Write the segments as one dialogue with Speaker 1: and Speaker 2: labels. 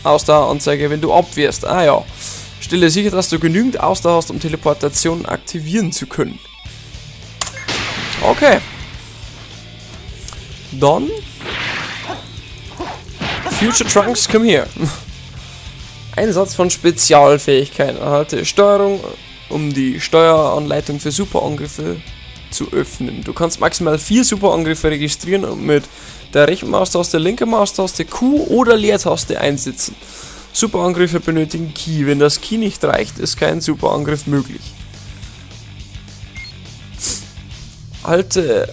Speaker 1: Ausdaueranzeige, wenn du abwehrst. Ah ja. Stelle sicher, dass du genügend Ausdauer hast, um Teleportation aktivieren zu können. Okay. Dann. Future Trunks, come here. Einsatz von Spezialfähigkeiten. Erhalte Steuerung, um die Steueranleitung für Superangriffe zu öffnen. Du kannst maximal 4 Superangriffe registrieren und mit der rechten Maustaste, linken Maustaste, Q oder Leertaste einsetzen. Superangriffe benötigen Ki. Wenn das Ki nicht reicht, ist kein Superangriff möglich. Halte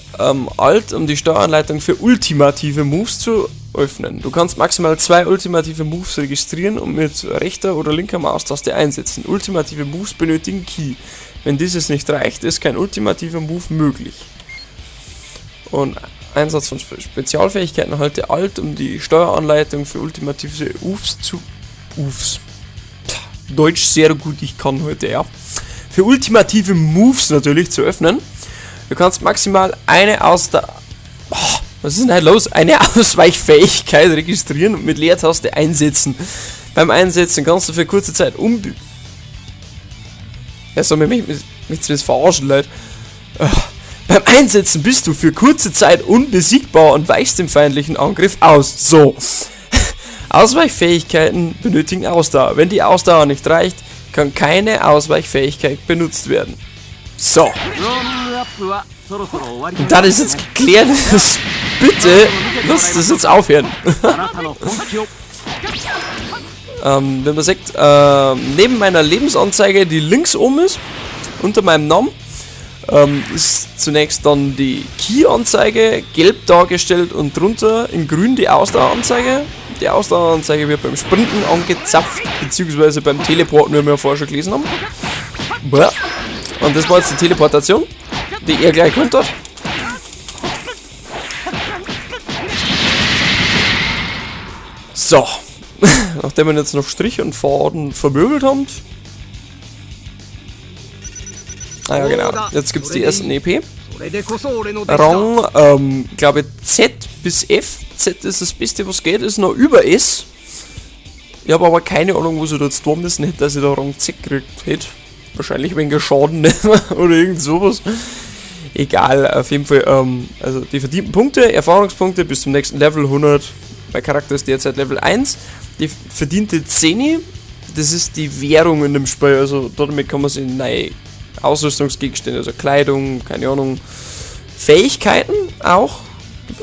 Speaker 1: Alt, um die Steueranleitung für ultimative Moves zu öffnen. Du kannst maximal 2 ultimative Moves registrieren und mit rechter oder linker Maustaste einsetzen. Ultimative Moves benötigen Ki. Wenn dieses nicht reicht, ist kein ultimativer Move möglich. Und Einsatz von Spezialfähigkeiten, halte Alt, um die Steueranleitung für ultimative Moves zu... Moves. Tja, Deutsch sehr gut, ich kann heute, ja. Für ultimative Moves natürlich zu öffnen. Du kannst maximal eine aus der... Oh, was ist denn heute los? Eine Ausweichfähigkeit registrieren und mit Leertaste einsetzen. Beim Einsetzen kannst du für kurze Zeit Ja, soll mich jetzt verarschen, Leute. Beim Einsetzen bist du für kurze Zeit unbesiegbar und weichst dem feindlichen Angriff aus. So. Ausweichfähigkeiten benötigen Ausdauer. Wenn die Ausdauer nicht reicht, kann keine Ausweichfähigkeit benutzt werden. So. Und das ist jetzt geklärt. Bitte, lass das jetzt aufhören. Wenn man sagt, neben meiner Lebensanzeige, die links oben ist, unter meinem Namen, ist zunächst dann die Ki-Anzeige gelb dargestellt und drunter in grün die Ausdaueranzeige. Die Ausdaueranzeige wird beim Sprinten angezapft, beziehungsweise beim Teleporten, wie wir ja vorher schon gelesen haben. Bäh. Und das war jetzt die Teleportation, die er gleich geholt hat. So. Nachdem wir jetzt noch Strich und Faden vermöbelt haben. Ah ja, genau. Jetzt gibt's die ersten EP. Rang, glaube Z bis F. Z ist das Beste, was geht, ist noch über S. Ich hab aber keine Ahnung, was ich da jetzt tun müssen hätte, dass ich da Rang Z gekriegt hätte. Wahrscheinlich wegen Schaden oder irgend sowas. Egal, auf jeden Fall, also die verdienten Punkte, Erfahrungspunkte bis zum nächsten Level 100. Mein Charakter ist derzeit Level 1. Die verdiente Zeni, das ist die Währung in dem Spiel, also damit kann man sich neue Ausrüstungsgegenstände, also Kleidung, keine Ahnung, Fähigkeiten auch,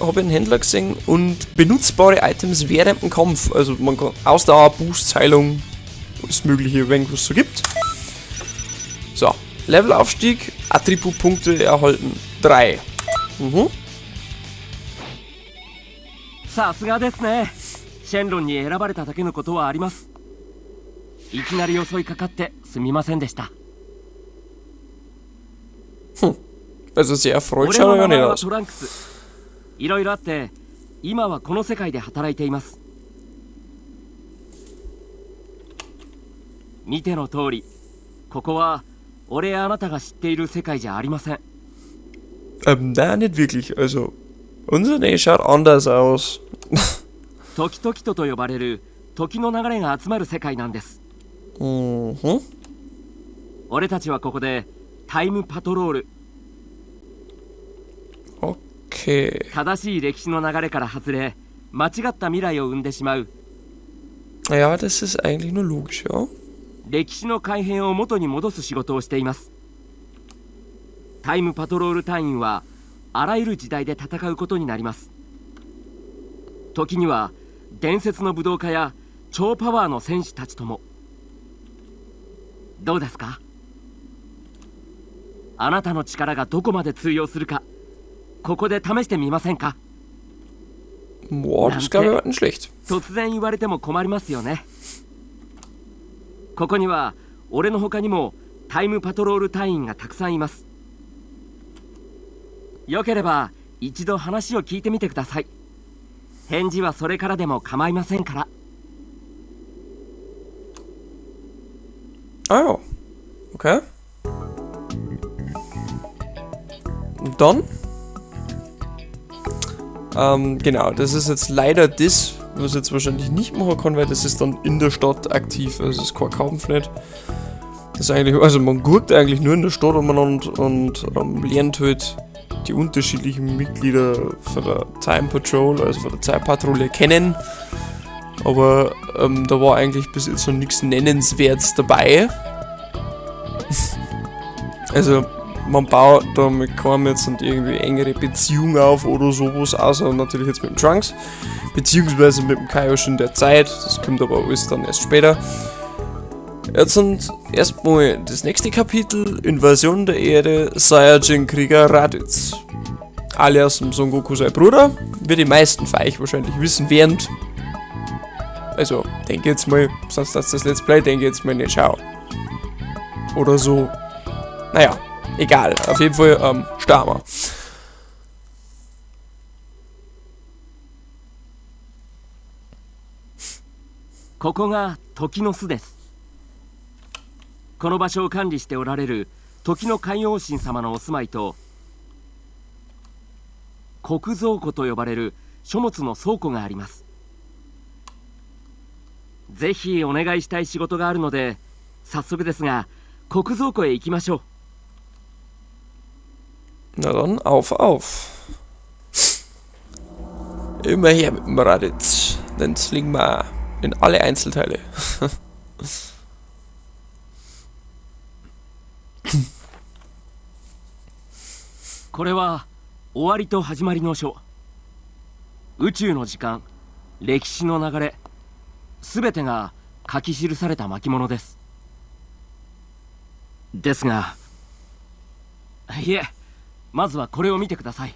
Speaker 1: habe ich einen Händler gesehen, und benutzbare Items während dem Kampf, also man kann Ausdauer, Boost, Heilung, alles mögliche, wenn es so gibt. So, Levelaufstieg, Attributpunkte erhalten, 3.
Speaker 2: さすがですね。シェンロンに選ばれただけのことはあります。いきなり襲いかかってすみませんでした。
Speaker 1: Also sehr erfreut
Speaker 2: 俺の
Speaker 1: schaut er ja
Speaker 2: 名前
Speaker 1: nicht
Speaker 2: は
Speaker 1: aus.
Speaker 2: トランクス。いろいろあって今はこの世界で働いています。見ての通り、ここは俺やあなたが知っている世界じゃありません。
Speaker 1: Nein, nicht wirklich. Also, unser Nähe schaut anders aus.
Speaker 2: 時々とと呼ばれる時の流れが集まる世界なんです。 俺たちはここでタイムパトロール。 正しい歴史の流れから外れ、間違った未来を生んでしまう。
Speaker 1: Ja, das ist eigentlich nur logisch, ja.
Speaker 2: 歴史の改変を元に戻す仕事をしています。タイムパトロール隊員はあらゆる時代で戦うことになります。時には伝説の武道家や超パワーの戦士たちとも。どうですか？あなたの力がどこまで通用するか、ここで試してみませんか？
Speaker 1: Boah, das glaube ich war nicht schlecht.
Speaker 2: 突然言われても困りますよね。ここには俺の他にもタイムパトロール隊員がたくさんいます。よければ一度話を聞いてみてください。返事はそれからでも構いませんから。
Speaker 1: Ah ja. Okay. Und dann? Genau, das ist jetzt leider das, was ich jetzt wahrscheinlich nicht machen kann, weil das ist dann in der Stadt aktiv, also das ist kein Kampf nicht. Das ist eigentlich, also man guckt eigentlich nur in der Stadt umeinander und lernt halt die unterschiedlichen Mitglieder von der Time Patrol, also von der Zeitpatrouille kennen. Aber da war eigentlich bis jetzt noch nichts Nennenswertes dabei. Also man baut da mit keinem jetzt und irgendwie engere Beziehung auf oder sowas, außer natürlich jetzt mit dem Trunks, beziehungsweise mit dem Kaioshin der Zeit, das kommt aber alles dann erst später. Jetzt sind erstmal das nächste Kapitel, Invasion der Erde, Saiyajin-Krieger Raditz, alias Son Goku sein Bruder, wie die meisten von euch wahrscheinlich wissen werden. Also, denke jetzt mal, sonst ist das Let's Play, denke jetzt mal nicht, schau. Oder so. Naja, egal, auf jeden Fall, starten wir.
Speaker 2: ここが時の巣です。この場所を管理しておられる時の海王神様のお住まいと、国蔵庫と呼ばれる書物の倉庫があります。ぜひお願いしたい仕事があるので、早速ですが国蔵庫へ行きましょう。
Speaker 1: Na dann, auf, auf. Immer her mit dem Raditz. Den zwingen wir in alle Einzelteile.
Speaker 2: これは終わりと始まりの書。宇宙の時間、歴史の流れ、すべてが書き記された巻物です。ですが、いえ、まずはこれを見てください。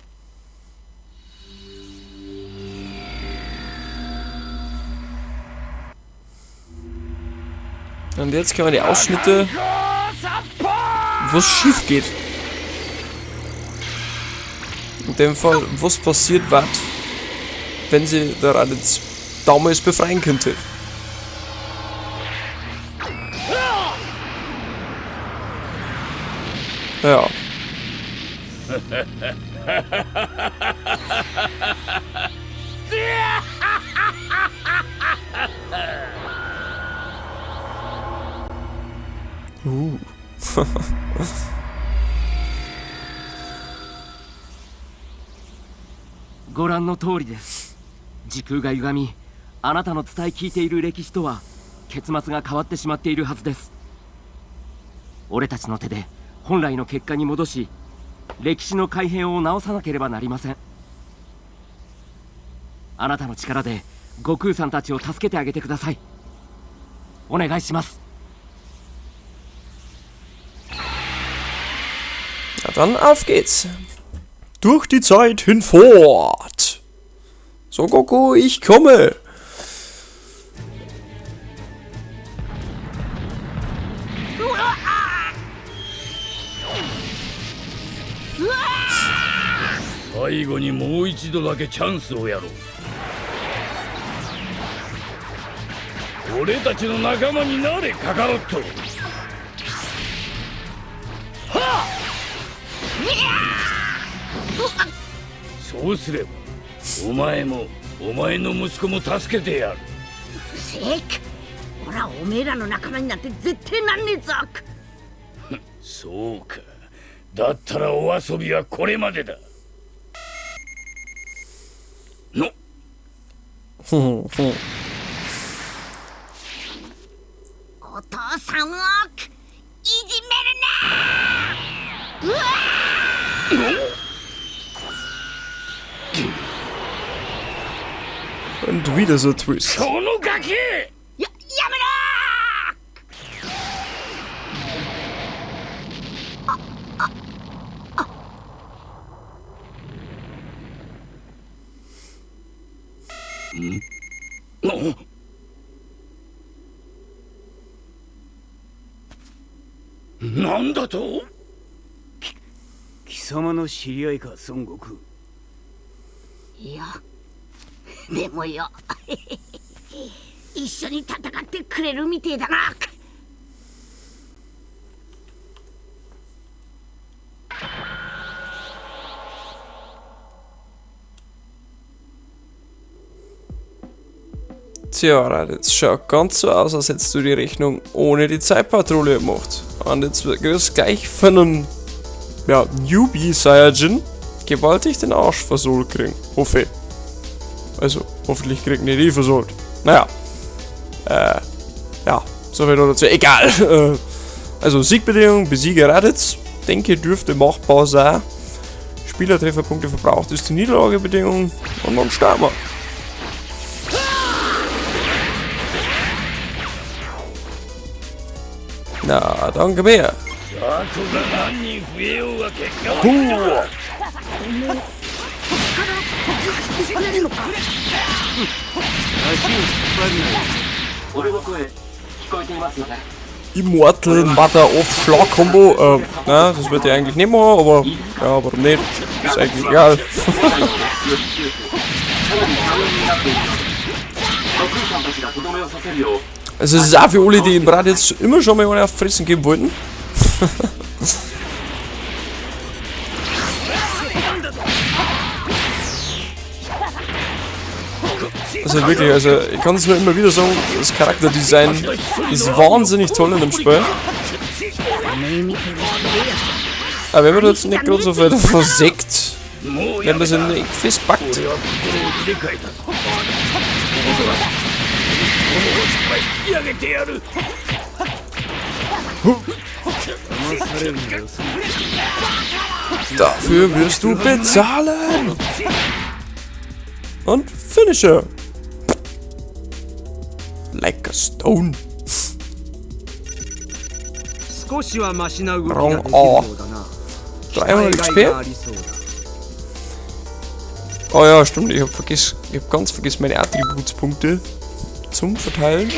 Speaker 1: Und jetzt können wir die Ausschnitte, was schief geht. In dem Fall, was passiert wird, wenn sie der Raditz damals befreien könnte. Ja.
Speaker 2: ご覧の通りです。時空が歪み、あなたの伝え聞いている歴史とは結末が変わってしまっているはずです。俺たちの手で本来の結果に戻し、歴史の改変を直さなければなりません。あなたの力で悟空さんたちを助けてあげてください。お願いします。
Speaker 1: Na dann, auf geht's. Durch die Zeit hinfort. So, Goku, ich komme.
Speaker 3: 最後にもう一度だけチャンスをやろう。俺たちの仲間になれ、カカロット。はっ。そうすればお前もお前の息子も助けてやる。
Speaker 4: セイク、ほらおめえらの仲間になんて絶対なんねえぞ。
Speaker 3: そうか、だったらお遊びはこれまでだ。の。
Speaker 4: お父さんをいじめるな。うわ。
Speaker 1: Und wieder so Twist.
Speaker 3: このガキ！
Speaker 4: やめろ！
Speaker 3: なんだと？
Speaker 5: 貴様の知り合いか、孫悟空。
Speaker 4: いや、でもよ、一緒に戦ってくれるみてえだな。
Speaker 1: Tja, Raditz, schaut ganz so aus, als hättest du die Rechnung ohne die Zeitpatrouille gemacht. Und jetzt wirst du gleich von einem, ja, Newbie Saiyajin gewaltig den Arsch versohlt kriegen. Hoffe ich. Also, hoffentlich kriegt nicht ich versohlt. Naja. Ja, so viel dazu. Egal. Also, Siegbedingung, besiege Raditz. Denke, dürfte machbar sein. Spielertrefferpunkte verbraucht ist die Niederlagebedingung. Und dann starten wir. Na, danke mehr. Huh. Immortal Mother of Schlag Combo. Na, das wird ich eigentlich nicht machen, aber ja, warum nicht? Ist eigentlich egal. Also es ist auch für alle, die im Rad jetzt immer schon mal eine auf Fressen geben wollten. Also wirklich, also ich kann es nur immer wieder sagen, das Charakterdesign ist wahnsinnig toll in dem Spiel. Aber wenn man da jetzt nicht gerade so viel versägt, wenn man sich nicht festpackt. Dafür wirst du bezahlen! Und Finisher! Like a stone. Rang A. 300 XP. Oh ja, stimmt, ich hab ganz vergessen meine Attributspunkte zum Verteilen.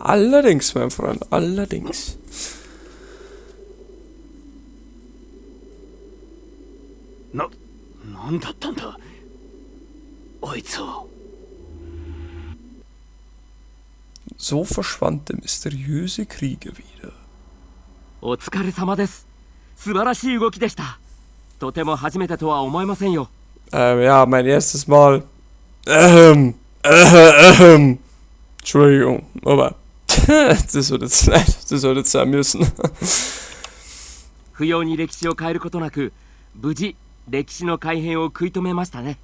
Speaker 1: Allerdings, mein Freund, allerdings.
Speaker 5: なんだったんだあいつは。
Speaker 1: So verschwand der mysteriöse Krieger wieder.
Speaker 2: お疲れ様です。素晴らしい動きでした。とても初めてとは思えませんよ。
Speaker 1: Ja, mein erstes Mal. Entschuldigung, aber das wird jetzt leid, das wird jetzt sein müssen.
Speaker 2: 不要に歴史を変えることなく、無事歴史の改変を食い止めましたね。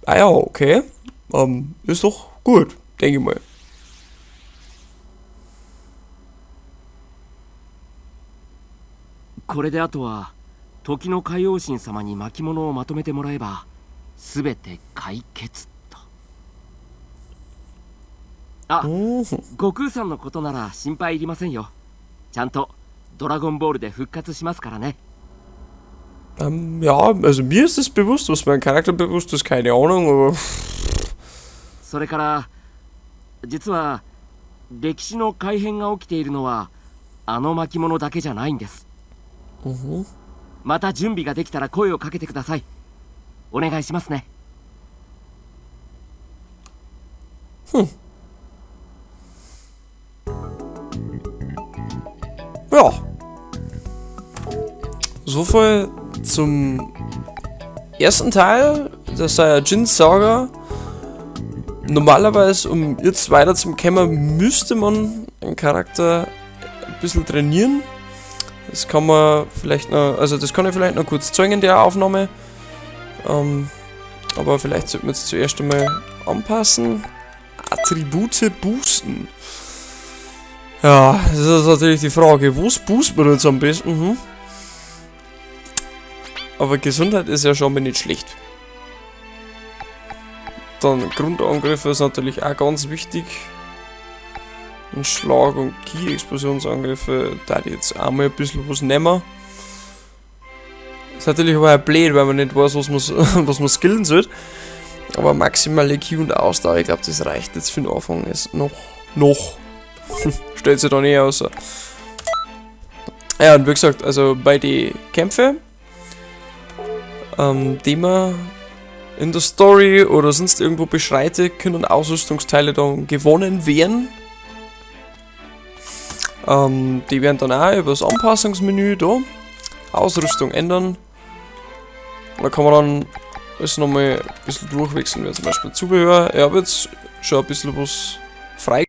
Speaker 1: Ah ja, okay. Ist doch gut, denke ich mal.
Speaker 2: これであとは時の海王神様に巻物をまとめてもらえば全て解決と。あ、悟空さんのことなら心配いりませんよ。ちゃんとドラゴンボールで復活しますからね。
Speaker 1: Ja, also mir ist es bewusst, was mein Charakter bewusst ist, keine Ahnung, aber
Speaker 2: それから実は歴史の改変が起きているのはあの巻物だけじゃないんです。また準備ができたら声をかけてください。お願いしますね。
Speaker 1: Ja. So viel zum ersten Teil der Saiyajin Saga. Normalerweise, um jetzt weiter zum kommen, müsste man einen Charakter ein bisschen trainieren. Das kann man vielleicht noch, also das kann ich vielleicht noch kurz zeigen in der Aufnahme. Aber vielleicht sollten wir jetzt zuerst einmal anpassen. Attribute boosten. Ja, das ist natürlich die Frage, wo boost man jetzt am besten? Aber Gesundheit ist ja schon mal nicht schlecht. Dann Grundangriffe ist natürlich auch ganz wichtig. Ein Schlag- und Ki-Explosionsangriffe, da die jetzt auch mal ein bisschen was nehmen. Ist natürlich aber auch blöd, weil man nicht weiß, was man skillen soll. Aber maximale Ki und Ausdauer, ich glaube, das reicht jetzt für den Anfang ist noch. Noch. Stellt sich da nicht aus. Ja, und wie gesagt, also bei den Kämpfen, die man in der Story oder sonst irgendwo beschreitet, können Ausrüstungsteile dann gewonnen werden. Die werden dann auch über das Anpassungsmenü da Ausrüstung ändern. Und da kann man dann alles nochmal ein bisschen durchwechseln, wie zum Beispiel Zubehör. Ich habe jetzt schon ein bisschen was frei.